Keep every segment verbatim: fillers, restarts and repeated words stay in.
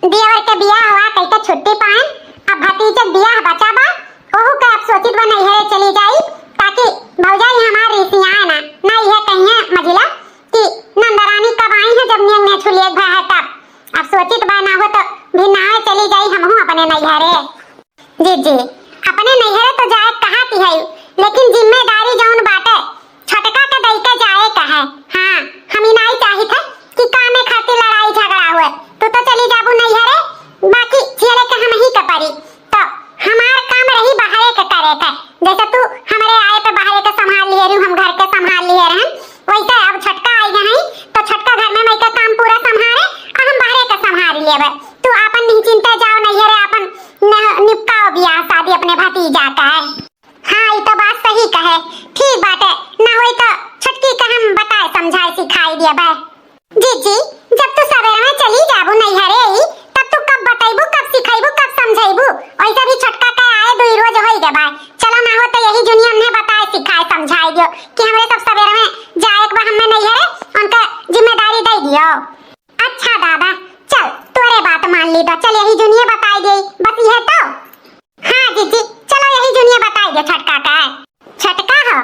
देवर के बियाह हुआ कहिके छुट्टी पाएन, अब भतीजे के बियाह बचा बा, ओहू के अब सोचित बा नैहरे चली जाई, ताकि भौजाई हमार रिसियाए ना, ना इहे कहिए मझिला कि नंदरानी कब आई है, जब नियंग ने छुलिए भा है तब। अब सोचित बा ना हो तो भी ना चली जाई हमहू अपने नैहरे। जीजी, अपने नैहरे तो जाए कहत ही है, लेकिन जिम्मेदारी जौन बाटे, छोटका के दई के जाए का है। हाँ, हम ही नाई चाहित है कि कामे खातिर लड़ाई झगड़ा हुए। तू तो चली जाबू नैहरे, बाकी झेले के हम ही के परी। तो हमार काम रही बाहरे के करे के। जैसे तू हमरे आए पे बाहरे के संभाल लिए रहू, हम घर के संभाल लिए रहन, वैसे अब छोटका आई है, तो छोटका घर में मई के काम पूरा संभाले, और हम बाहरे के संभाल लेबे। तू आपन निश्चिंते जाओ नैहरे, आपन न-, निपकाओ बियाह शादी अपने भतीजा का है। हाँ, ई तो बात सही कहे। ठीक बाटे, ना होई तो छोटकी के हम बताए समझाए सिखाई देबे। जीजी, जब तू सवेरे में चली जाबू नैहरे ही, तब तू कब बतैबू, कब सिखैबू, कब समझैबू? वैसे भी छोटका के आए दुई रोज होई गए बा। चलो ना हो तो यही जुनिया उन्हें बताए सिखाए समझाए दियो कि हमरे सब सवेरे में जाए के बा हमें नैहरे, उनका जिम्मेदारी दे दियो। अच्छा दादा, चल तोरे बात मान ली तो चल यही जुनिये बताई दे, बस यह तो। हाँ जीजी, चलो यही जुनिये बताई दे छोटका का। छोटका हो,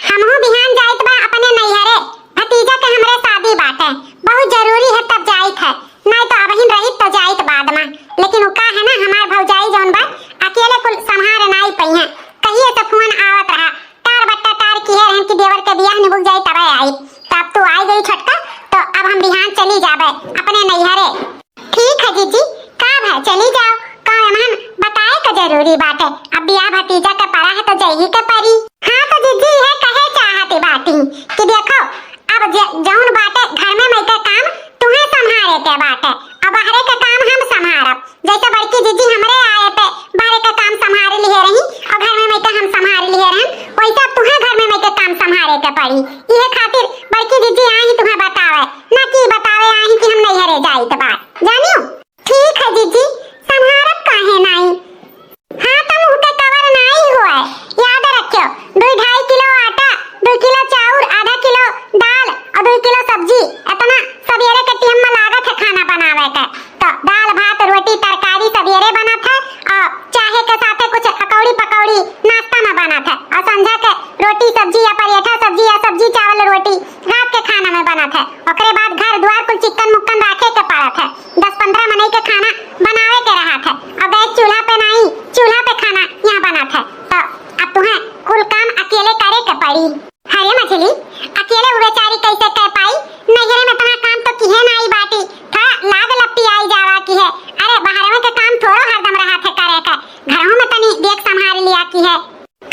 हमहू बिहान जाइत बा अपने नैहरे, भतीजा के हमरे शादी बाटे, बहुत जरूरी है तब जाइत है, नहीं तो अबहिन रहित तो जाइत बाद में। लेकिन उ का है ना, हमार भौजाई जौन बा, अकेले कुल संभार नाई पइहें, कहिए से फोन आवत रहा, टार बट्टा टार किहे रहन कि देवर के बियाह निबुक जाई तबे आई, तो अब तू आई गई छोटका, तो अब हम बिहान चली जाबे अपने नैहरे। ठीक है जीजी, का भा चली जाओ, का एमहन बताए का जरूरी बाटे, अब बियाह भतीजा के परा है तो जइही के परी। हाँ तो जीजी, यह कहे चाहती बाटी कि देखो, अब जे-, जौन बाटे घर में मई के काम तुम्हें संभारे के बाटे, अब बाहरे के काम हम संभारब। जैसे बड़की जीजी हमरे आए पे बाहरे के काम संभार लिए रही और घर में मई के हम संभार लिए रहन, वैसे अब तुम्हें घर में मई के काम संभारे के पड़ी। इहे खातिर बड़की जीजी आई तुम्हें बतावे, ना कि बतावे आई कि हम नैहरे जाइत बा, जानियो। ठीक है जीजी, संभारब काहे नाई। हाँ, तो मुँह के कवर नाई हुए, याद रखियो, दुई ढाई किलो आटा, दुई किलो चाउर, आधा किलो दाल और दुई किलो सब्जी, इतना सबेरे के टीम में लागत है खाना बनावे के। तो दाल, भात, रोटी, तरकारी सबेरे बनत है और चाहे के साथे कुछ अकौड़ी पकौड़ी नाश्ता में बनत है और संझा के रोटी सब्जी या पराठा सब्जी या सब्जी चावल रोटी रात के खाना में बनत है। ओकरे बाद घर द्वार कुल चिक्कन मुक्कन राखे के पड़त है। दस पन्द्रह मनई के खाना बनावे के रहत है और गैस चूल्हा पे नाई, चूल्हा पे खाना यहाँ बनत है। तो अब तुम्हें कुल काम अकेले करे के पड़ी। अरे मझली, अकेले उ बेचारी कैसे कर पाई? नैहरे में इतना काम तो किहे नाई बाटी, थोड़ा लाग लपटी आई जावा की है। अरे बाहर में के काम थोड़ो हरदम रहत है करे के, घरों में तनी देख संभाल लिया की है।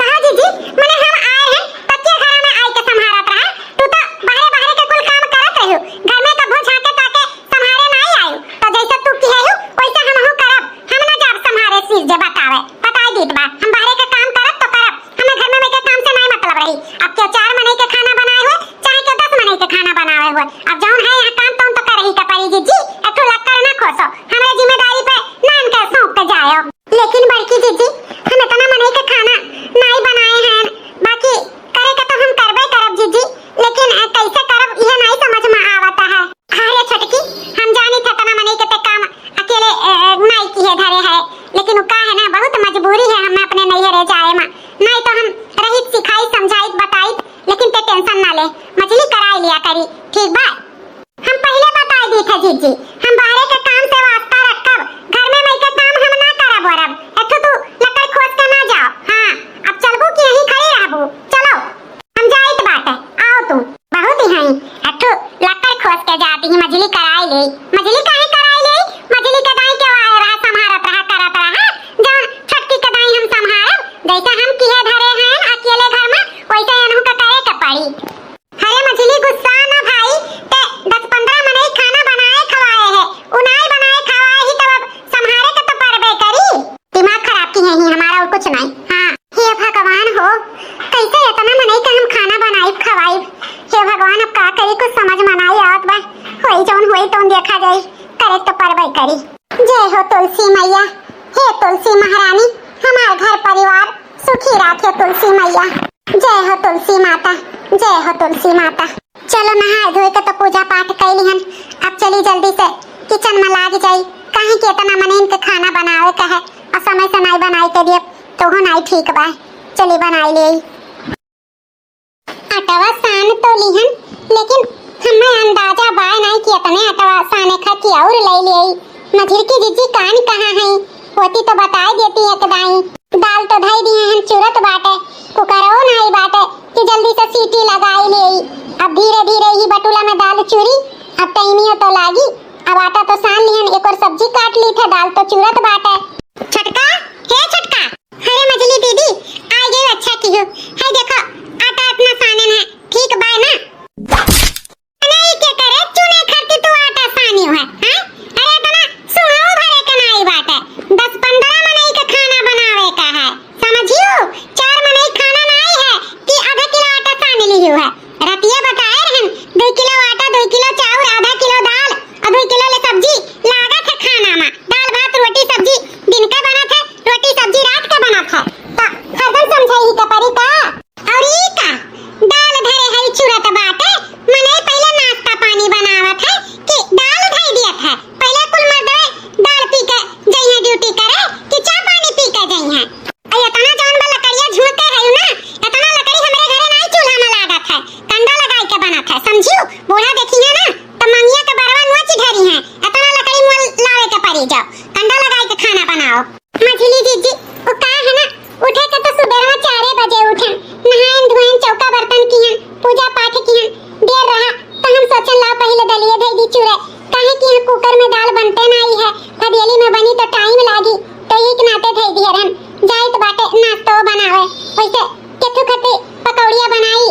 कहा जीजी, मने हम आए हैं, तकिया घरा में आई के संभारत रहा, तू तो बाहरे बाहरे के कुल काम करत रहू, घर में कभो झांके ताके संभारे नाई आयु, तो जैसे तू किहे हू वैसे हमहू करब, हम ना जाब संभारे। सीज जे बतावे, बताई दीत बा, हम बाहरे के काम करब तो करब, हमें घर में के काम से नाई मतलब रही। अब के चार मनई के खाना बनाए हुए, चाहे के दस मनई के खाना बनावे हुए, अब जौन है यहाँ काम तौन तो करही का पड़ी जीजी, एक ठो लक्कड़ ना खोसो, हमरे जिम्मेदारी पे नान के सौंप के जायो। लेकिन बड़की जीजी, हम इतना मनई के खाना नाई बनाए हैं, बाकी करे के तो हम करबे करब जीजी, लेकिन, अ, कैसे करब इहे नाई समझ में आवता है। अरे छोटकी, हम जानी थे इतना मनई के ते काम अकेले, अ, नाई किहे धरे है, लेकिन उ का है ना, बहुत मजबूरी है हमें अपने नैहरे जाए में, नाई तो हम रहित सिखाई समझाइत बताइत, लेकिन ते tension ना ले, मझली कराई लिया करी, ठीक बा? हम पहिले बताई दी थे जीजी, हम बाहरे के काम से वास्ता रखब, घर में मई के काम हम ना करब वरब। एठो तू लकड़ खोस के ना जाओ। हाँ, अब चलबू कि यहीं खड़ी रहबू? चलो, हम जाइत बाटे, आओ तू। बहुत ही हई, एठो लकड़ खोस के जाती ही, मझली कराई ले। मझली काहे कराई ले? मझली के दाई के वाहे रहा, संभारत रहा, करत रहा, जौन छोटकी के दाई हम संभारब, जैसे हम किहे धरे हैं अकेले घर में, वैसे एनहू के करे के पड़ी। अरे मझली गुस्सा ना भाई, ते दस पन्द्रह मनई खाना बनाए खवाए है, उ नाई बनाए खवाए ही तब अब संभारे के तो परबे करी। दिमाग खराब की है ही हमारा और कुछ नाई। हाँ, हे भगवान हो, कैसे इतना मनई के हम खाना बनाई खवाई। हे भगवान, अब का करी, कुछ समझ में नाई आवत बा। होई जौन होई तौन देखा जाई, करे तो परबे करी। जय हो तुलसी मैया, हे तुलसी महारानी, हमार घर परिवार सुखी राखे तुलसी मैया। जय हो तुलसी माता, जय हो तुलसी माता। चलो नहाए धोए के तो पूजा पाठ कई लिहन, अब चली जल्दी से kitchen में लाग जाई, कह केतना मनइन के खाना बनावे का है, अउर समय से नाई बनाई के दिए, तोहो नाई ठीक बा। चली बनाई लेई। अटवा सान तो लिहन, लेकिन हमें अंदाजा बाय नाई कि एतने अटवा साने खातिर अउर ले लेई। मझिलकी जिज्जी कान कहाँ है, होती तो बताए देती एक दाई। दाल तो धई दिए हन, चुरत बाटे, कुकरो नाई बाटे कि जल्दी से सीटी लगाई लेई। अब धीरे धीरे ही बटुला में दाल चुरी, अब टाइमियो तो लागी। अब आटा तो सान लिहन, एक और सब्जी काट ली थे, दाल तो चुरत बाटे। छोटका, हे छोटका, अरे मझली दीदी, आ गई, अच्छा किहो। हाय देखो, आटा इतना सानन है, ठीक बाय ना? मनई के करे चुने खातिर तू आटा सानी है, हैं? अरे इतना सुहाव भरे के नाई बाटे, दस पन्द्रह मनई के खाना बनावे का है, समझियो? चार मनई खाना नाई है कि आधा किलो आटा सानी लियो है। रतिया बताए रहन, दो किलो आटा, दो किलो चाउर, आधा किलो दाल अउर दो किलो ले सब्जी लागत है खाना में। दाल भात रोटी सब्जी दिन के बनत है, रोटी सब्जी रात के बनत है। तो हरदम समझाई ही के परी का? अउर ई का? दाल धरे हई चुरत बाटे, मनई पहिले नाश्ता पानी बनावत है कि दाल धई दियत है? पहिले कुल मर्दवे दाल पी के जइहें ड्यूटी करे कि चाय पानी पी के जइहें? अरे इतना जौन बा लकड़िया झुड़के है ना, इतना लकड़ी हमरे घरे नाई चूल्हा में लागत है, कंडा लगाई के बनत है, समझियो? बूढ़ा देखिहे ना तो मंगिया के बरवा नोच धरिहे, इतना लकड़ी मुआ लावे के परी जाओ, कंडा लगाई के खाना बनाओ। मझली जीजी, वो का है ना, उठे के तो सुबेरवा चारे बजे उठन, नहायन धोयन, चौका बर्तन किहन, पूजा पाठ किहन, देर रहा, तो हम सोचन लाओ पहिले दलिये धई दी चूरे, काहे कि यहाँ कुकर में दाल बनते नाई है, भदेली में बनी तो टाइम लागी, तो यही के नाते धई दिए रहन। जाइत बाटे नाश्तो बनावे, वैसे केथू खती पकौड़िया बनाई।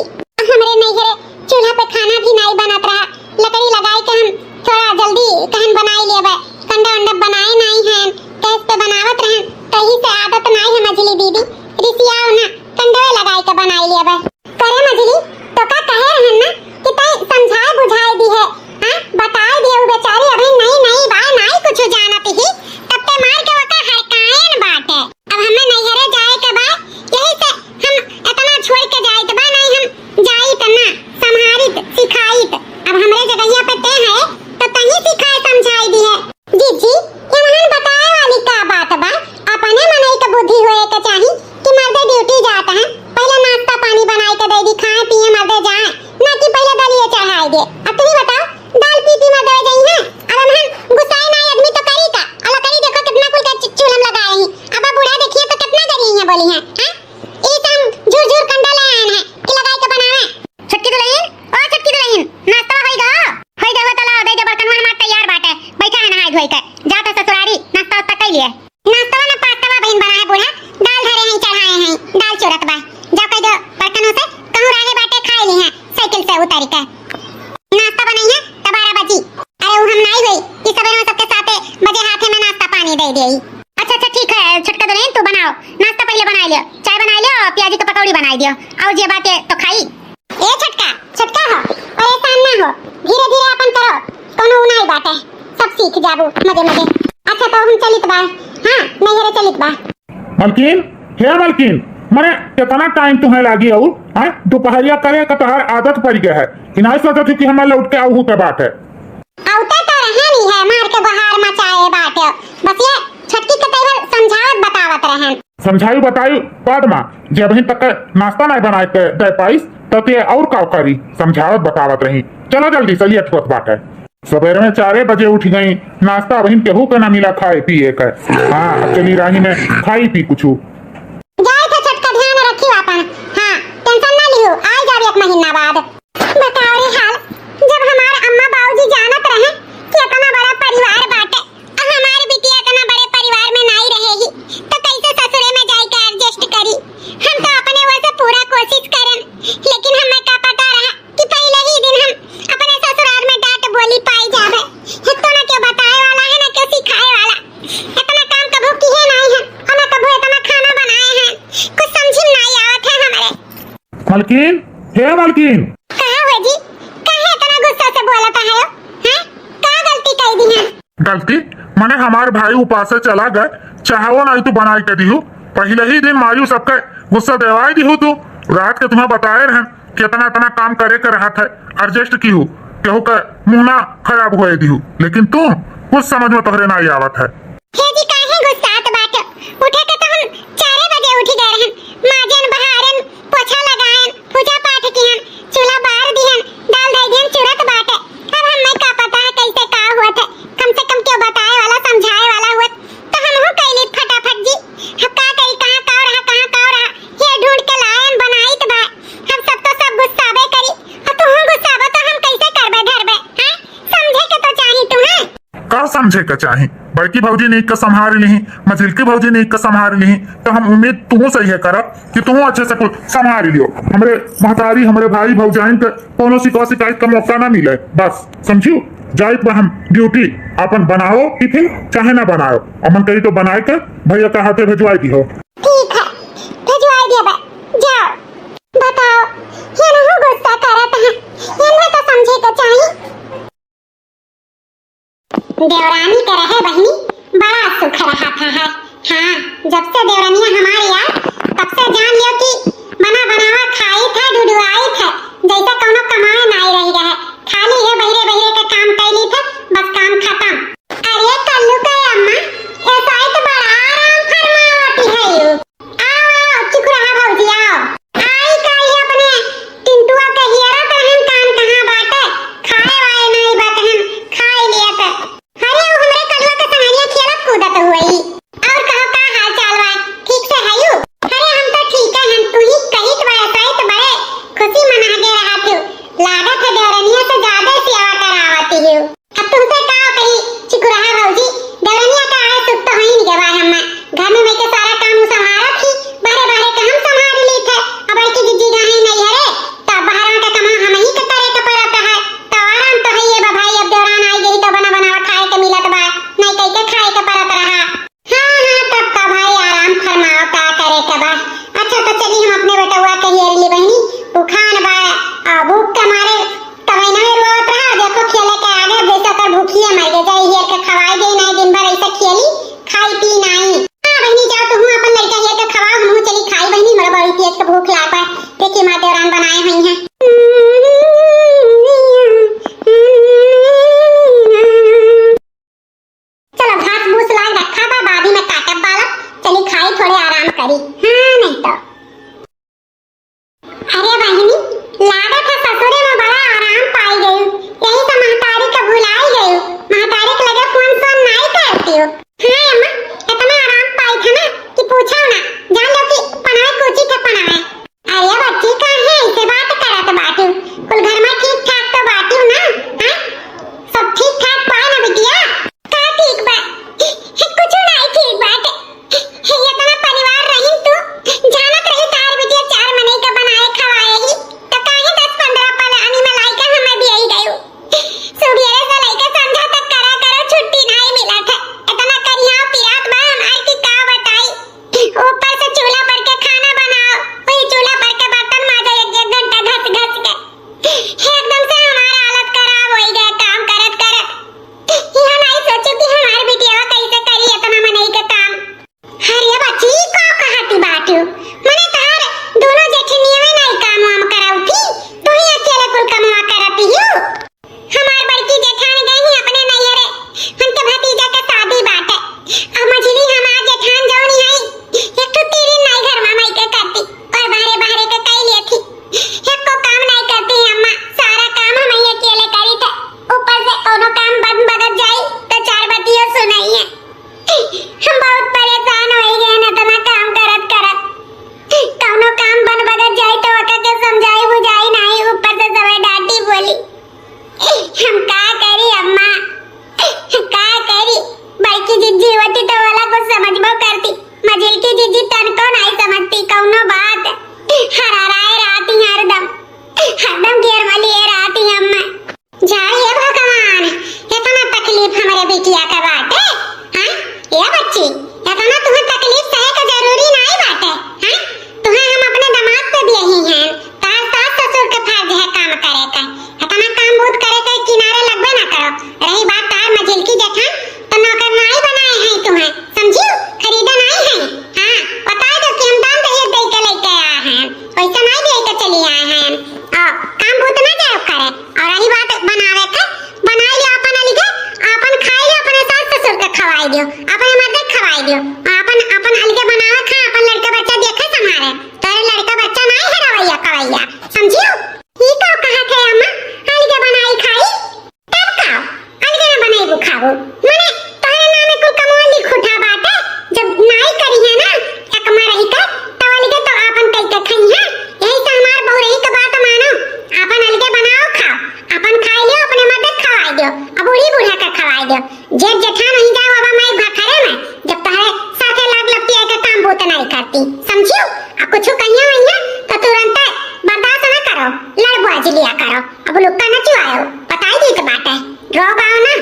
हमरे नैहरे चूल्हा पे खाना भी नाई बनत रहा, लकड़ी लगाई के हम थोड़ा जल्दी कहन बनाई लेबे, कंडा उंडा बनाए नाई हैं, गैस पे बनावत रहन, तो यही से आदत नाई है मझली दीदी, रिसियाओ ना, कंडवे लगाई के बनाई लेबे। करे मझली, तो का कहे रहन ना कि तई समझाए बुझाए दिहे, हाँ? बताए दिहे, उ बेचारी अभी नई नई बा, नाई कुछ जानत ही, तब ते मार के ओका हड़कायन बाटे। अब हमें नैहरे जाए के बा, यही से हम इतना छोड़ के जाइत बा, नाई हम जाइत ना, संभारित, सिखाइत। अब हमरे जगहिया पे ते है, तो तही सिखाए समझाए दिहे। जीजी, एमहन बताए वाली का बात बा? अपने मनई के बुद्धि होए के चाही कि मर्दे ड्यूटी जात हैं, पहिले नाश्ता पानी बनाई के दे दी, खाए पिए मर्दे जाए, ना कि पहिले दलिए चढ़ाई दे। अब तुही बताओ, दाल पी पी मर्दे जइहें, अब हमहन गुस्साए ना आदमी तो करी का? अब लकड़ी देखो कितना कुल के चू-, चूल्हा में लगा रही, अब बूढ़ा देखिए तो कितना गरिये बोली हैं, हैं? ई तो हम झूर झूर कंडा ले आए हैं कि लगाई के बनावे। छोटकी दुलहिन, ओ छोटकी दुलहिन, नाश्ता होई गा? होई गा, हो तो लाओ, दे दे बर्तनवा हमार तैयार बाटे। बैठा है नहाए धोए के। जात है ससुरारी, नाश्ता वास्ता कई लिए। नाश्ता ना पास्ता बहिन बना है बूढ़ा, दाल धरे हैं, चढ़ाए हैं, दाल चुरत बा। जाओ कह दो बर्तनों से, कहूँ रहे बाटे खाए ली हैं, साइकिल से उतारी के। नाश्ता बनई है तो बारह बजी। अरे उ हम नाई होई, ई सबेरे में सबके साथे बजे हाथे में नाश्ता पानी दे देई। अच्छा, अच्छा, ठीक है, छोटका दुलहिन, तू बनाओ, नाश्ता पहिले बनाई लियो, चाय बनाई लियो, प्याजी के पकौड़ी बनाई दियो, और जे बाटे तो खाई। ए छोटका, छोटका हो, परेशान ना हो, धीरे धीरे अपन करो, कोनो उ नाई बाटे, सब सीख जाबू मजे मजे। अच्छा, तो हम चलित बा, हाँ, नैहरे चलित बा। मलकिन, हे मलकिन, मने कितना टाइम तुम्हें लागी अउर, हाँ, दुपहरिया करे का तोहार आदत पड़ गया है, इनाई सोचत हूँ कि हमें लौट के आऊ के बात है। अउते तो रहन ही है, मार के बहार मचाए बाटे। बस ये छोटकी के तैयार समझावत बतावत रहन। समझाई बताई बाद मा, जे अबहिन तक नाश्ता नहीं बनाए के दे पाइस, तो ते और का करी, समझावत बतावत रही। चलो जल्दी, सलिया ठुअत बाटे। सबेरे में चारे बजे उठ गई, नाश्ता अबहिन केहू के ना मिला खाए पिए के। हाँ, अब चली राही में खाई पी कुछू। जाए थे छोटका, ध्यान रखियो अपन। हाँ, टेंशन ना लियो, आ जाओ एक महीना बाद। बताओ रे हाल, जब हमार अम्मा बाबूजी जानत रहे कि इतना बड़ा परिवार बाटे, अब हमार बिटिया इतना बड़े परिवार में नाई रहे ही, तो कैसे ससुरे में जाए के एडजस्ट करी? हम तो अपने ओर से पूरा कोशिश करन, लेकिन हमें का पता रहा कि पहले ही दिन हम अपने ससुराल में डांट बोली पाई जावे। एक तो ना क्यों बताए वाला है, ना क्यों सिखाए वाला। इतना काम कभू किए नाई है, और ना कभू इतना खाना बनाए हैं। कुछ समझ में नाई आवत है हमरे। मलकिन, हे मलकिन। का हुआ जी? काहे इतना गुस्सा से बोलत है हो? हैं? का गलती कर दी है? गलती? मने हमार भाई उपासे चला गए, चाहवो नाई तू बनाई के दिहू। पहले ही दिन मायू सबके गुस्सा देवाई दिहू तू। रात के तुम्हें बताए रहन कि इतना इतना काम करे के रहत है, एडजस्ट किहू, केहू का मुंह ना खराब होए दिहू। लेकिन तू कुछ समझ में तोहरे नाहीं आवत है। हे जी, काहे गुस्सात बाटे? उठे के तो हम चारे बजे उठी गए रहन। माजन, बहारन, पोछा लगायन, पूजा पाठ किहन, चूल्हा बार दिहन, दाल धइ दिहन, चुरत बाटे। अब हमें का पता है कैसे का हुआ थे। कम से कम क्यों बताए वाला, समझाए वाला हुआ तो हमहू कैली फटाफट जी। अब का करी, कहाँ का रहा, कहाँ का रहा, ये ढूंढ के लायन बनाइत बा। हम सब तो सब गुस्साबे करी, और तू गुस्साबो तो हम कैसे करबे धरबे, हैं? समझे के तो चाही तू, हैं? का समझे के चाही? बड़की भौजी नीक के संभाल लिही, मझिलकी भौजी नीक के संभाल लिही, तो हम उम्मीद तू सही है करब कि तू अच्छे से कुछ संभाल लियो। हमरे महतारी, हमरे भाई भौजाइन के कोनो शिकवा शिकायत का मौका ना मिले, बस समझियो। जाइत बा हम ड्यूटी, अपन बनाओ टिफिन चाहे ना बनाओ, अमन कही तो बनाए के भैया का हाथे भेजवाई दिहो। ठीक है, भेजवाई दिया बा, जाओ। बताओ, ये नहीं गुस्सा करत है, ये तो समझे के चाही। देवरानी के रहे बहिनी बड़ा सुख रहा था है। हाँ, जब से देवरनिया हमारे यार, तब से जान लियो कि बना बनावा खाई था, डुडुआई था, जैसे कौनो कमाए नाई रही रहे, खाली है बहिरे बहिरे का काम कैली था, बस काम खत्म। अरे कल्लू के अम्मा, ऐसा ही तो बड़ा आराम फरमावती है यू। आओ, आओ, चुप रहा भौजी, आओ। आई काई अपने टिंटुआ के हियरा तरहन कान कहाँ बाटे? खाए वाए नाई बाटे हन, खाए लिया त। अरे, वो हमरे कलुआ के संगनिया खेलत कूदत हुई। और कहो, का हाल चाल बा? ठीक से हयू? अरे, हम तो ठीक है, हम तू ही कहित बा, ऐसा ही तो बड़े खुशी मना के रहा थी। लागत है देवरनिया से ज्यादा सेवा करावती हूँ। अब तुमसे का कही, चिकुराहा भौजी, देवरनिया का आए सुख तो होई नहीं गवा है अम्मा। घर में मैं के सारा काम उ संभारत ही, बाहरे बाहरे के हम संभाल ली थे। अब बड़की जिज्जी गए हैं नैहरे, तो बाहर का कमा हम ही के करे के पड़त है। तो आराम तो है ये बा भाई, अब देवरान आई गई तो बना बनावा खाए के मिलत बा, नहीं कह के खाए के पड़त रहा। हाँ, हाँ, तब का भाई आराम फरमाओ, का करे के बा। अच्छा, तो चली हम अपने बेटवा के हेर ली बहिनी, उखान बा, आ भूख के मारे तबहिना में रोवत रहा, देखो खेले के आगे, जैसे ओकर भूखिया मर गए, जाई हेर के खवाई दे, नहीं दिन भर ऐसे खेली, खाई पी नहीं। हाँ बहिनी, जाओ तुहू अपन लड़का हेर के खवाओ, हमहू चली खाई बहिनी, हमरा बड़ी तेज के भूख लाग बा। देखी माँ देवरान बनाए हुई हैं। चलो, घास भूस लाग रखा बा, बाद ही में काटब बालक। चली खाई, थोड़े आराम करी। हाँ, नहीं तो। अरे बहिनी, लागत है ससुरे में बड़ा आराम पाई गई, यही से महतारी का भुलाई गई। महतारी के लगे फोन सोन नाई करती हो। हाँ अम्मा, इतना आराम पाई था ना कि पूछो ना, जान लो कि पनाए कोची थे पनाए। अरे बच्ची, काहे ऐसे बात करत बाटू? कुल घर में ठीक ठाक तो बाटू ना? हाँ? सब ठीक ठाक बा ना बिटिया? का ठीक बा? कुछ नहीं ठीक बाटे। इतना परिवार रही तू, जानत रही तार बिटिया चार मनई का बनाए खवाए ही, तो काहे दस पन्द्रह पलानी में लाइका हमें दिए गयो? सुबेरे से लइके संझा तक करा करो, छुट्टी नहीं मिलत है। इतना करिया पिरात बा हमार कि का बताई। ऊपर से चूल्हा पर के खाना बनाओ, वही चूल्हा पर के बर्तन माजो एक एक घंटा घस घस के। एकदम से हमार हालत खराब होई गए काम करत करत। यह नहीं सोचो कि हमार बिटिया कैसे करी इतना मनई के काम। अरे बच्ची, का कहती बाटू? मने तहार दोनों जेठनिया में नहीं काम वाम कराऊ थी, तू ही अकेले कुल कमवा करती हो। हमार बड़की जेठान गई ही अपने नैहरे, उनके भतीजा के शादी बाटे। अब मझली हमार जेठान जौन है, एक ठो तीरिन नाई घर में माई के करती, और बाहरे बाहरे के कई लिए थी। एको काम नहीं करती अम्मा, सारा काम हम ही अकेले करी थे। ऊपर से कोनो काम बन बगत जाई, तो चार बतिया सुनाइए। हम बहुत परेशान हो गए हैं इतना काम करत करत। कौनो काम बन बगत जाए तो ओका के समझाई बुझाई नहीं, ऊपर से सबे डांटी बोली। हम का करी अम्मा, का करी? बड़की जिज्जी होती तो वाला कुछ समझबो करती, मझिलकी जिज्जी तनको नहीं समझती कौनो बात। हराराए रहती हरदम, हरदम घेर में लिए रहती अम्मा। जा हे भगवान, इतना तकलीफ हमरे बिटिया के बाटे, हाँ? ए बच्ची, इतना तुम्हें तकलीफ सहे के जरूरी नाई बाटे, हाँ? तुम्हें हम अपने दामाद पे दिए ही हैं, तार सास ससुर के फर्ज है काम करे के, इतना काम बूत करे के किनारे लगबे ना करो। रही बात तार मझिलकी जेठान, तो नौकर नाई बनाए हैं तुम्हें, समझियो? खरीदा नाई है, हाँ? बता दो कि हम दान दहेज दे के लेके आए हैं, वैसे नाई दे के चली आए हैं। आ, काम बूत ना जाओ करे। और रही बात बनावे के, बनाई लो अपन अलगे, अपन खाई लो अपने दियो, अपने मर्दे के खवाई दियो। अपन, अपन अलगे बनावे खा, अपन लड़का बच्चा देखे संभारे। तोरे लड़का बच्चा नाई है रवैया कवैया, समझियो? ई का कहत है अम्मा, अलगे बनाई खाई? तब का, अलगे ना बनाई खाबो। मने तोहरे नाम में कुल कमवा लिख उठा बाटे, जब नाई करी है ना, एक मरही के, तब अलगे तो अपन कई के खाई है। यही से हमार बहुरही के बात मानो, अपन अलगे बनाओ खाओ, अपन खाई लियो, अपने मर्दे के खवाई दियो, अब बूढ़ी बूढ़ा के खवाई दियो। जेठ जेठान वहीं जाए बाबा माई भाखरे में, जब तोहरे साथे लाग लपटिया के काम बूत नहीं करती, समझियो? आ कुछ कहिया वहिया तो तुरंत बर्दाश्त ना करो, लड़ बुआ लिया करो। अब लुक्का न चुआयो, बताई दी तो बात है, रोग आओ ना।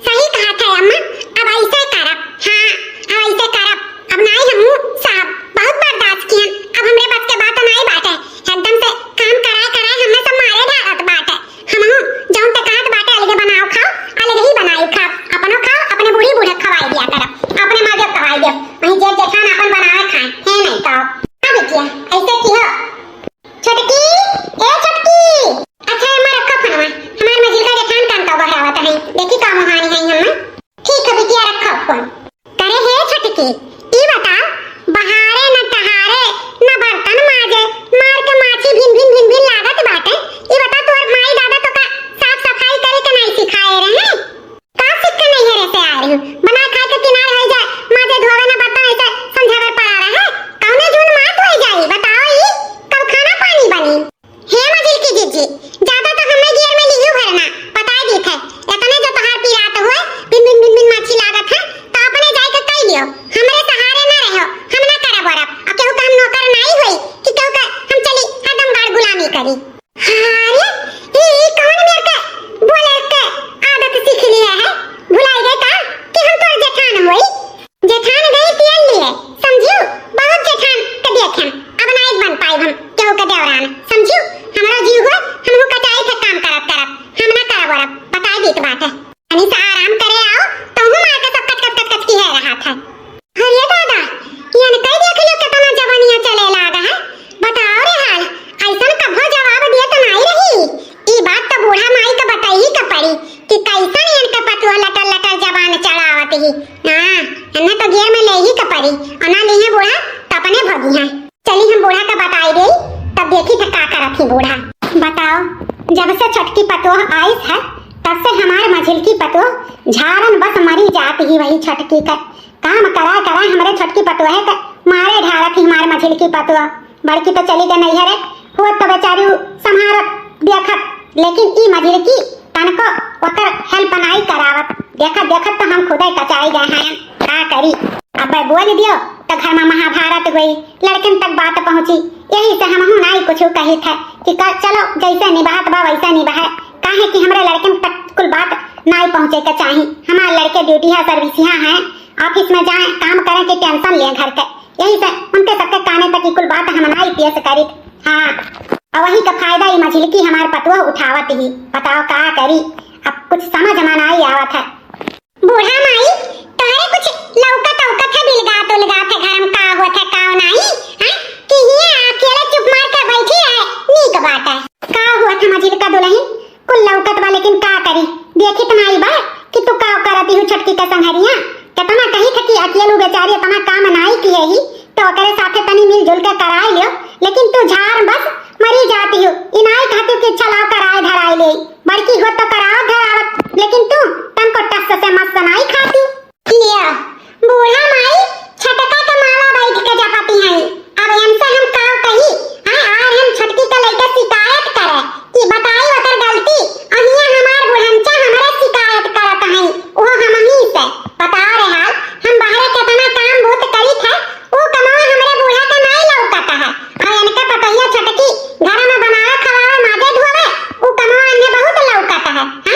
सही कहा था अम्मा, अब ऐसे करब, हाँ, अब ऐसे करब, अब नाई हमहू साहब बहुत बर्दाश्त कियन, अब हमरे बस के बात नाई बाटे, एकदम से काम कराए कराए हमें सब मारे ढारत बाटे। हमहू जौन ते कहत बाटे, अलगे बनाओ खाओ, अलगे ही बनाई खाओ, अपनो खाओ, अपने बूढ़ी बूढ़े खवाई दिया करब, अपने मर्दे खवाई दियो, वहीं जेठ जेठान अपन बनावे खाए, है नहीं तो। अब क्या, ऐसे की हो? छोटकी, ए छोटकी। अच्छा, अम्मा रखो फोनवा, हमार मझिलका जेठान कान का बहरावत है, देखी का मुहानी है हम्मा। ठीक है बिटिया, रखो फोन। करे हे छोटकी, ई बता, बहारे न टहारे, न बर्तन माजे, मार के माछी भिन भिन भिन भिन लागत बाटे। ई बता, तोर माई दादा तो का साफ सफाई करे के नाई सिखाए रहे? का सीख के नैहरे से आ रही हूँ? बना खा के किनार हो जाए, माजे धोवे न बर्तन ऐसे समझावे पड़ा रहे। कौने जून मात हो जाई, बताओ ई, कब खाना पानी बनी? हे मझिलकी जीजी, ज्यादा तो हमरे गियर में लिहियो भरना, बताई दीत है। इतने जो तोहार पिरात हुए, बिन बिन बिन बिन माछी लागत है, तो अपने जाए के कई लियो। हमरे सहारे ना रहो, हम ना करब वरब। अब केहू के हम नौकर नाई होई कि केहू के हम चली हरदम गाड़ गुलामी करी। अरे, ई, ई कौन मेर के बोले के आदत सीख लिया है? भुलाई गए का कि हम तोर जेठान होई? जेठान गई पियल लिए, समझियो? बहुत जेठान के देखेम, अब नाई बन पाई हम केहू के देवरान, समझियो? हमरो जीव हो, हमहू कचाई के काम करत करत, हम ना करब वरब, बताई दीत बाटे। तनी सा आराम करे आओ, तो हूँ मार के सब कच कच कच कच की है रहा था। अरे दादा, ये न कई देख लियो कितना जवानिया चले लागा है, बताओ रे हाल, ऐसन कभो जवाब दिए तो नाई रही। ई बात तो बूढ़ा माई के बताई के पड़ी कि कैसन इनके पतुआ लटर लटर जबान चढ़ावत ही। हाँ, इन्हें तो गियर में ले ही के पड़ी, और ना लिहे बूढ़ा तो अपने भोगी हैं। चली हम बूढ़ा का बताई दे, तब देखी थे का करत ही बूढ़ा। बताओ, जब से छोटकी पतोह आइस है, तब से हमार मझिलकी पतोह झारन बस मरी जात ही वही छोटकी का। काम करा करा हमरे छोटकी पतोह के मारे ढारत ही हमार मझिलकी पतोह। बड़की तो चली गई नैहरे, होत तो बेचारी उ संभारत देखत, लेकिन ई मझिलकी तनको ओकर help नाई करावत। देखत देखत तो हम खुदे कचाई गए हैं, का करी। अब बोल दियो तो घर में महाभारत हुई, लड़कन तक बात पहुँची। यही से हमहू नाई कुछ कही थे कि कर, चलो जैसे निभात बा वैसे निभाए, काहे कि हमरे लड़कन तक कुल बात नाई पहुँचे के चाही। हमारे लड़के duty है, service यहाँ है, office में जाए, काम करे के tension ले घर के। यही से उनके सबके काने तक की कुल बात हम नाई पेश करित। हाँ, और वही का फायदा ई मझिलकी हमार पतोह उठावत ही। बताओ का करी, अब कुछ समझ में नाई आवत है। बूढ़ा माई, तोहरे कुछ लौकत औकत है, बिलगात उलगात है, घर में का होत है, का नाई, हैं? कि हियाँ अकेले चुप मार के बैठी रहे, नीक बात है। का हुआ था मझिलका दुलही? कुल लौकत बा, लेकिन का करी, देखित नाई बा कि तू का करती हूँ छोटकी के संघरिया। केतना कही था कि अकेलू बेचारी इतना काम नाई किए ही, तो ओकरे साथे तनी मिलजुल के कराए लियो, लेकिन तू झार बस मरी जाती हूँ। ई नाई कहती कि चलाओ कराए धराए ले, बड़की हो तो कराओ धरावत, लेकिन तू तनको टस से मस नाई खाती। लिया, बूढ़ा माई छटका के माला बैठ के जपती हैं। अब इनसे हम का कही? हाँ, आए हम छोटकी के लइके शिकायत करे कि बताई ओकर गलती, अहिया हमार बुढ़नचा हमरे शिकायत करत हैं, वो हमही से। बताओ रे हाल, हम बाहरे केतना काम बहुत करी थे, वो कमवा हमरे बूढ़ा के नाई लौकत है, और इनके पतोहिया छोटकी घर में बनावे खवावे माजे धोवे, वो कमवा इन्हें बहुत लौकत है।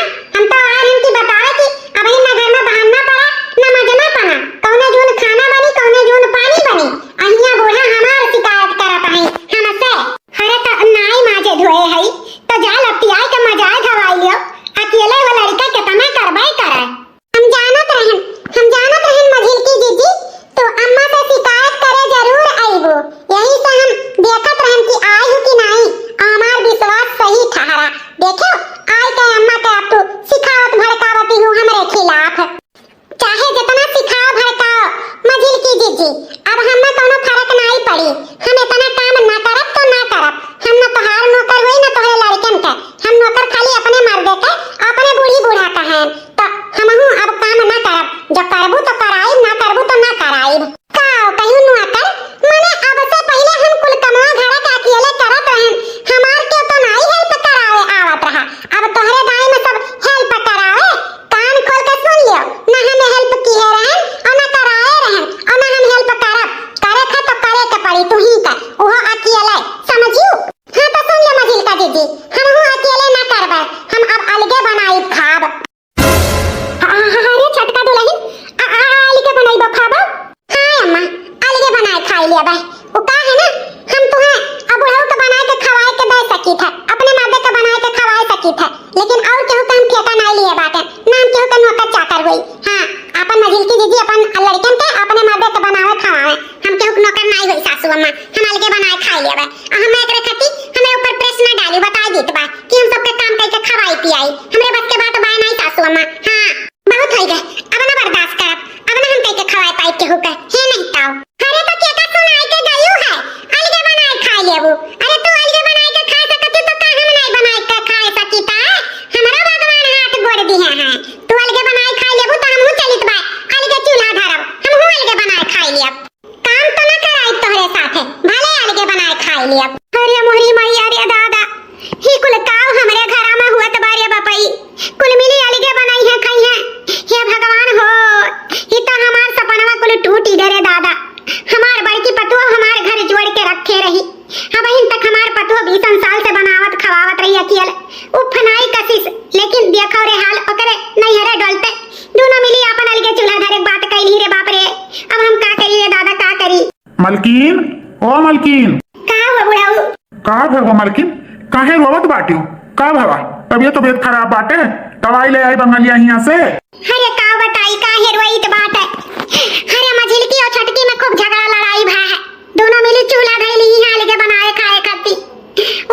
अम्मा, हम अलगे बनाए खाई लेबे। आ हम एकरे खाती हमरे ऊपर pressure ना डाली, बताई देत बा कि हम सबके काम कइके खवाई पियाई। हमरे बस के बात बाय नाहीं सासू अम्मा। हाँ, बहुत होई गए, अब ना बर्दाश्त करब, अब ना हम कइके खवाई पाई केहू के। हे नहीं ताऊ। अरे तो केका सुनाई के गयू है, अलगे बनाए खाई लेबू। अरे तू अलगे बनाए के खा सकत हू तो का हम नाहीं बनाए के खा सकीता? हमरो भगवान हाथ गोड़ दिहे हैं। तू अलगे बनाए खाई लेबू तो हमहू चलित बा, अलगे चूल्हा धरब, हमहू अलगे बनाए खाई लेब। काम तो ना कराई तोहरे साथे, भले अलगे बनाए खाई लेब। अरे मोहरी मैया रे दादा, ही कुल काव हमरे घरा में हुअत बा रे बपई। कुल मिली अलगे बनाई है खाई है। हे भगवान हो, ही तो हमार सपनवा कुल टूटी गए रे दादा। हमार बड़की पतोह हमार घर जोड़ के रखे रही। अबहिन तक हमार पतोह बीसन साल से बनावत खवावत रही अकेल। उफ नाई कसिस, लेकिन देखो रे हाल ओकरे नैहरे डोलते। दोनों मिली आपन अलगे चूल्हा धरे के बात कैली रे बाप रे। अब हम का करी रे दादा, का करी? मलकिन, ओ मलकिन। का हुआ बुढ़ऊ? का भवा मलकिन? काहे रोवत बाटियो? का भवा? तबियत, तबियत खराब बाटे? दवाई ले आई बंगलिया हियां से। अरे का बताई, काहे रोइत बाटे? अरे मझिलकी और छोटकी में खूब झगड़ा लड़ाई भा है। दोनों मिली चूल्हा धइली ही अलगे बनाए खाए खाती।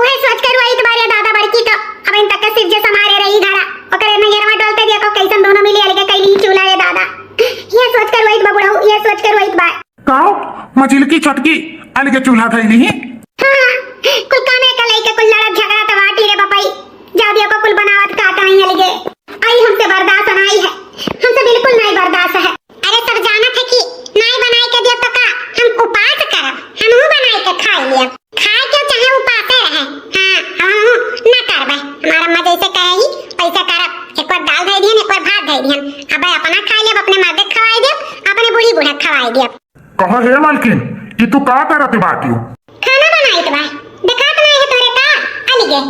उहे सोच के रोइत बारे दादा बड़की तो। अब इन तक के सिर्जे समारे रही घरा। ओकरे नैहरवा डोलते देखो कैसन दोनों मिली अलगे कैली ही चूल्हा रे दादा। ये सोच के रोइत बा बुढ़ऊ, ये सोच के रोइत बा। काव, मझिलकी छोटकी अलगे चूल्हा धइली ही? हाँ, कुल कामे का लइके कुल लड़त झगड़ा तो बाटी रे बपई। जा दियो को कुल बनावत का ताई अलगे। आई हमसे बर्दाश्त नाई है, हमसे बिल्कुल नाई बर्दाश्त है। अरे सब जानत है कि नाई बनाई के दियो तो का हम उपास करब, हमहू बनाई के खाई लेब। खाए के चाहे उपासे रहे, हाँ, हमहू ना करबे। हमार अम्मा जैसे कहे ही वैसे करब। एक बार दाल धई दिहन, एक बार भात धई दिहन। अब अपना खाई लेब, अपने मर्दे के खवाई देब, अपने बूढ़ी बूढ़ा के खवाई देब। कहो हे मालकिन, ई तू का करत बाटियो? खाना बनाइत बा। देखात नाई है तोरे का? अलगे।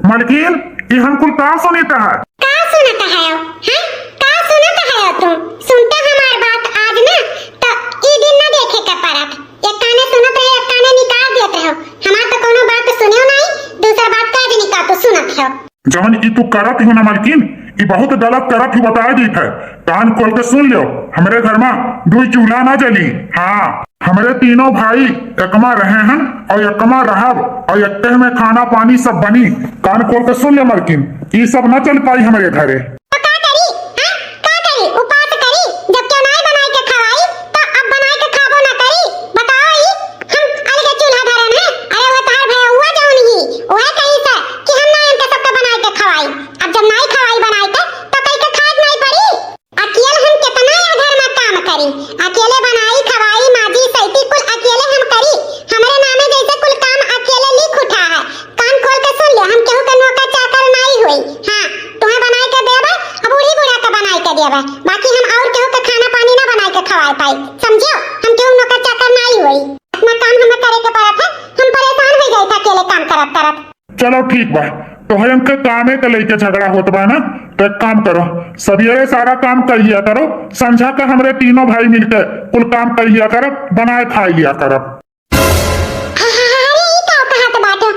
मालकिन, ई हम कुल का सुनित है? का सुनत है? हैं? का सुनत है तू? सुनता हमार बात आज ना, तो ई दिन ना देखे के पड़त। एक काने सुनत रहे, एक काने निकाल देत रहो। हमार तो कोनो बात सुनियो नाई, दूसर बात का आज निकाल तू सुनत हो। जवन ई तू करत हो ना मालकिन, ई बहुत गलत करत हो, बता देत है। कान खोल के सुन लो, हमरे घर में दुई चूल्हा ना जली। हाँ, हमरे तीनों भाई एकमा रहे हैं और एकमा रहब और एक्के में खाना पानी सब बनी। कान खोल के सुन ले मालकिन, ई सब ना चल पाई हमरे घरे। तो का करी? हाँ? का करी? उपास करी? जब केहू नाई बनाई के खवाई, तो अब बनाई के खाबो ना करी। बताओ ई, हम अलगे चूल्हा धरन है? अरे वो तहार भैया हुआ जौन ही, वह कही से कि हम ना इनके सबके बनाई के खवाई। अब जब नाई खवाई बनाई के, तो कई के खाए के नाई पड़ी। अकेले हम कितना यह घर में काम करी, अकेले बनाई, खवाई, माजी, सैती कुल अकेले हम करी। हमरे नामे जैसे कुल काम अकेले लिख उठा है। कान खोल के सुन ले, हम केहू के नौकर चाकर नाई होई। हाँ, तुम्हें बनाई के देबे, अब बूढ़ी बूढ़ा के बनाई के देबे, बाकी हम और केहू के खाना पानी ना बनाई के खवाए पाई, समझियो? हम केहू नौकर चाकर नाई होई। इतना काम हमें करे के पड़त है, हम परेशान हो जाए अकेले काम करत करत। चलो ठीक बा, तोहरन के कामे के लेके झगड़ा होत बा ना, तो एक काम करो, सवेरे सारा काम कर लिया करो, संझा के हमरे तीनों भाई मिलके कुल काम कर लिया करो, बनाए खाई लिया करो। अरे ई का कहत बाटो?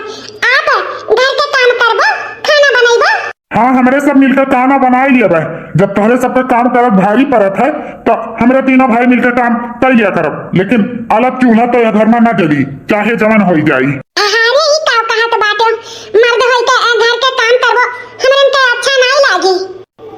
आप घर के काम करबो, खाना बनैबो? हाँ, हमरे सब मिलके खाना बनाई लिया बा। जब तोहरे सबके काम करत भारी पड़त है, तो हमरे तीनों भाई मिलके काम कर लिया करब, लेकिन अलग चूल्हा तो यह घर में ना जली, चाहे जवन होई जाई। अरे ई का कहत बाटो? मर्द होई के घर के काम करबो, हमरन के अच्छा नाई लागी,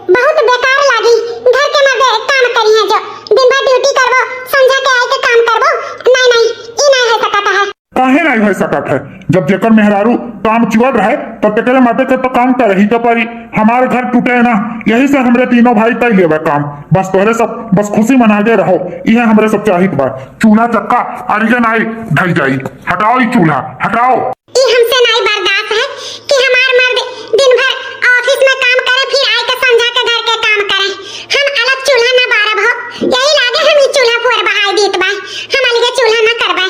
बहुत बेकार लागी। घर के मर्दे काम करिहे जो, दिन भर ड्यूटी करबो, संझा के आई के काम करबो। नहीं, नहीं, ई नहीं हो सकत है। काहे नहीं हो सकत है? जब जेकर मेहरारू काम चुअल रहे, तब तेकरे मर्दे के तो काम करही के पड़ी। हमार घर टूटे ना, यही से हमरे तीनों भाई कर लेबे काम। बस तोहरे सब, बस खुशी मनागे रहो, इहे हमरे सब चाहित बा। चूल्हा चक्का अलगे नाई ढल जाई। हटाओ ई चूल्हा, हटाओ। ई हमसे नाई बर्दाश्त है कि हमार मर्द दिन भर ऑफिस में काम करे, फिर आए के संझा के घर के काम करे। हम अलग चूल्हा ना बारब हो, यही लागे हम ई चूल्हा पुअर बहाई देत बा। हम अलगे चूल्हा ना करबे।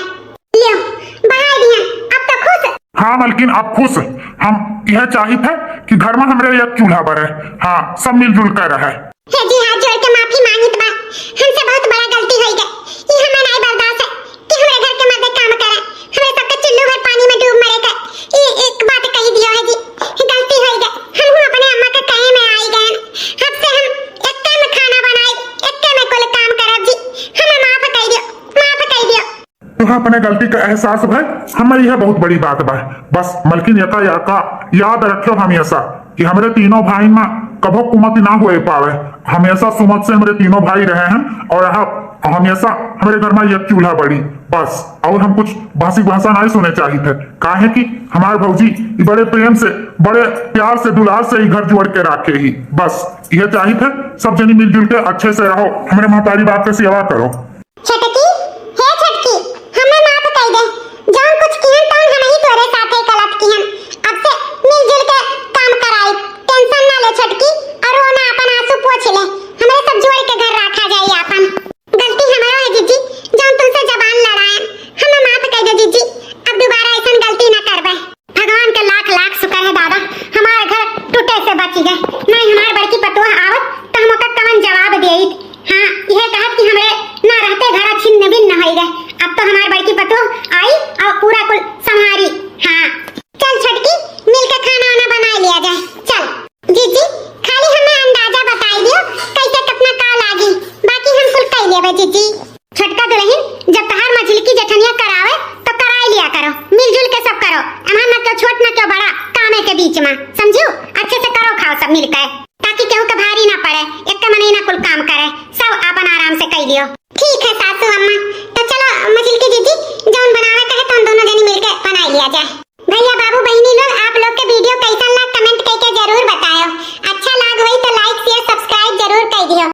लियो, बहाई दिया, अब तो खुश? हाँ मलकिन, अब खुश। हम यह चाहित है कि घर में हमरे एक चूल्हा बरे। हाँ, सब मिलजुल कर रहे। हे जी, हाथ जोड़ के माफी मांगित बा, हमसे बहुत बड़ा गलती होई गए। ई हमें नाई बर्दाश्त है कि हमरे घर के मर्दे काम करे, हमरे सबके चुल्लू भर पानी में डूब मरे के। ई एक बात कही दियो है जी, गलती होई गए, हम हूँ अपने अम्मा के कहे में आई गए। अब से हम एक्के में खाना बनाई, एक्के में कुल काम करब जी, हमें माफ कर दियो, माफ कर दियो। तो अपने गलती का एहसास भय, हमें यह बहुत बड़ी बात बा। बस मलकिन एका याका याद रख्यो हमेशा कि हमरे तीनों भाई मा कभो कुमति ना होए पावे, हमेशा सुमत से हमरे तीनों भाई रहे हैं और यह हमेशा हमरे घर मा एक चूल्हा बड़ी बस, और हम कुछ भाषिक भाषा नहीं सुने चाहित है, काहे कि हमार भौजी ई बड़े प्रेम से, बड़े प्यार से, दुलार से ई घर जोड़ के राखे ही। बस यह चाहित है, सब जनी मिलजुल के अच्छे से रहो, हमरे महतारी बाप के सेवा करो। छोटकी, हे छोटकी, हमें माफ कई दे, जौन कुछ किहन तौन हम ही तोरे साथे गलत किहन। अब से मिलजुल के काम कराई, tension ना ले छोटकी, और रो ना, अपन आंसू पोंछ ले, हमरे सब जोड़ के घर रखा जाई आपन। गलती हमारो है जीजी, जौन तुमसे जबान लड़ाए, हमें माफ कई दे जीजी, अब दोबारा ऐसन गलती ना करबे। भगवान के लाख लाख शुक्र है दादा, हमार घर टूटे से बच गए, नहीं हमार बड़की पतोह आवत तो हम ओकर कवन जवाब देइत। हाँ, यह कहत कि हमरे ना रहते घरा छिन्न भिन्न होइ गए। अब तो हमार बड़की पतोह आई और पूरा कुल संभारी। हाँ, चल छोटकी, मिल के खाना वाना बनाए लिया जाए। चल जीजी, खाली हमें अंदाजा बताई दियो, कैसे कितना का लागी, बाकी हम कुल कई लेबे जीजी। छोटका दुलहिन, जब तहार मझिलकी जेठनिया करावे, तो कराई लिया करो, मिलजुल के सब करो। एमा ना क्यों छोट ना क्यों बड़ा, कामे के बीच मा, समझियो? अच्छे से करो खाओ सब मिलके, ताकि केहू के भारी ना पड़े, एक मनई ना कुल काम करे, सब आपन आराम से कई लियो। ठीक है सासू अम्मा,